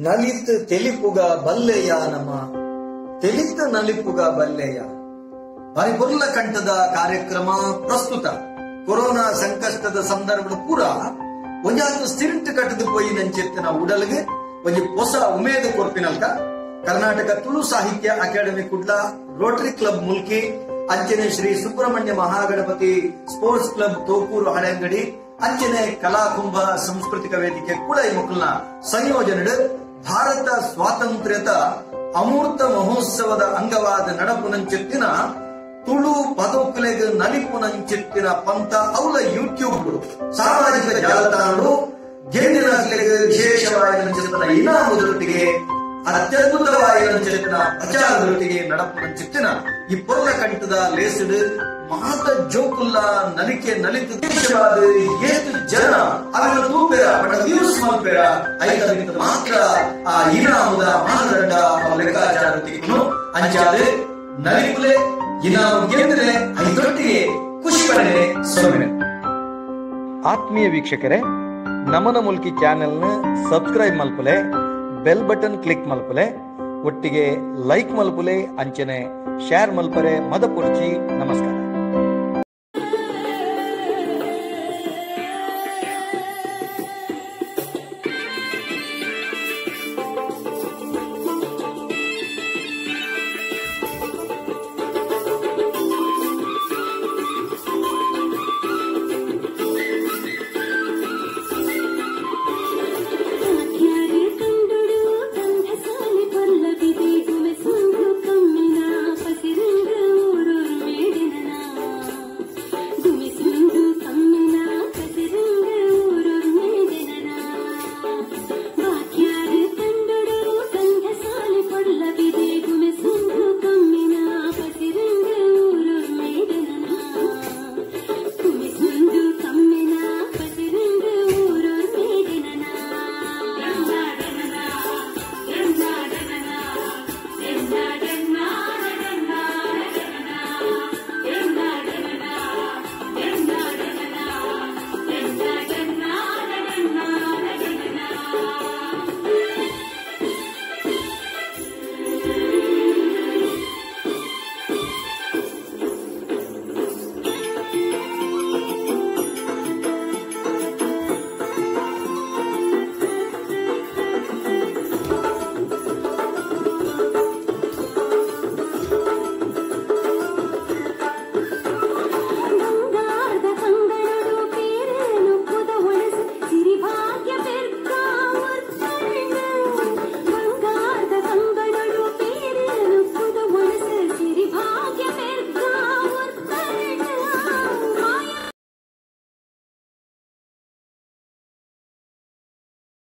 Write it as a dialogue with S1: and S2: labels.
S1: ನಲಿತ್ ತೆಲಿಪುಗ ಬಲ್ಲೆಯ ನಮ ತೆಲಿತ ನಲಿಪುಗ ಬಲ್ಲೆಯ ಬಾರಿ ಕಂಠದ ಕಾರ್ಯಕ್ರಮ ಪ್ರಸ್ತುತ ಕೊರೋನಾ ಸಂಕಷ್ಟದ ಸಂದರ್ಭದ ಪೂರ ಒಂಜಾತು ಸಿರಿಂಟ್ ಕಟ್ಟದು ಪೋಯಿ ನಂಚೆತ್ತಿನ ಉಡಲ್ಗೆ ಒಂಜಿ ಹೊಸ ಉಮೇದು ಕೊರ್ಪಿನಲ್ಕ Karnataka Tulu Sahitya academy Kudla, rotary club Mulki, ಅಂಚನೆ ಶ್ರೀ ಸುಬ್ರಹ್ಮಣ್ಯ ಮಹಾಗಣಪತಿ ಸ್ಪೋರ್ಟ್ಸ್ ಕ್ಲಬ್ ತೋಕೂರು ಹಳೆಂಗಡಿ, ಅಂಚನೆ ಕಲಾಕುಂಭ ಸಾಂಸ್ಕೃತಿಕ ವೇದಿಕೆ ಕುಳೈ ಮುಕುಲ್ನ ಸಂಯೋಜನೆ ಭಾರತ ಸ್ವಾತಂತ್ರ್ಯದ ಅಮೂರ್ತ ಮಹೋತ್ಸವದ ಅಂಗವಾದ ನಡಪುನಂಚೆತ್ತಿನ ತುಳು ಪದೋಕುಲೆಗ್ ನಲಿಪುನಂಚೆತ್ತಿನ ಪಂತ ಅವಲ ಯೂಟ್ಯೂಬ್ ಸಾಮಾಜಿಕ ಜಾಲತಾಣಗಳು ಗೆಂದಿನಕ್ಲೆಗ್ ವಿಶೇಷವಾದ ಇನಾಮುದೊಟ್ಟಿಗೆ ಅತ್ಯದ್ಭುತವಾದ ಪ್ರಚಾರದೊಟ್ಟಿಗೆ ನಡಪುನಂಚೆತ್ತಿನ ಈ ಪೊರ್ಲ ಕಂಠದ ಲೇಸಿಡು ಮಾತ ಜೋಕುಲ್ಲ ನಲಿಕೆ ನಲಿತು ದೇಶವಾದ ಏತು ಜನ ಅವರ ತೂಪೆರ ಬಡ ವ್ಯೂಸ್ ಮಲ್ಪೆರ ಐತ ಮಾತ್ರ ಆ ಇನಾಮುದ ಮಾನದಂಡ ಲೆಕ್ಕಾಚಾರ ತಿಕ್ಕುನು ಅಂಚಾದ ನಲಿಪುಲೆ ಇನಾಮು ಗೆಂದರೆ ಐದೊಟ್ಟಿಗೆ ಖುಷಿ ಪಡೆನೆ ಸೊನ್ನೆ. ಆತ್ಮೀಯ ವೀಕ್ಷಕರೇ, ನಮನ ಮುಲ್ಕಿ ಚಾನೆಲ್ನ ಸಬ್ಸ್ಕ್ರೈಬ್ ಮಲ್ಪುಲೆ, ಬೆಲ್ ಬಟನ್ ಕ್ಲಿಕ್ ಮಲ್ಪುಲೆ, ಒಟ್ಟಿಗೆ ಲೈಕ್ ಮಲ್ಪುಲೆ, ಅಂಚನೆ ಶೇರ್ ಮಲ್ಪರೆ ಮದಪುರ್ಚಿ. ನಮಸ್ಕಾರ.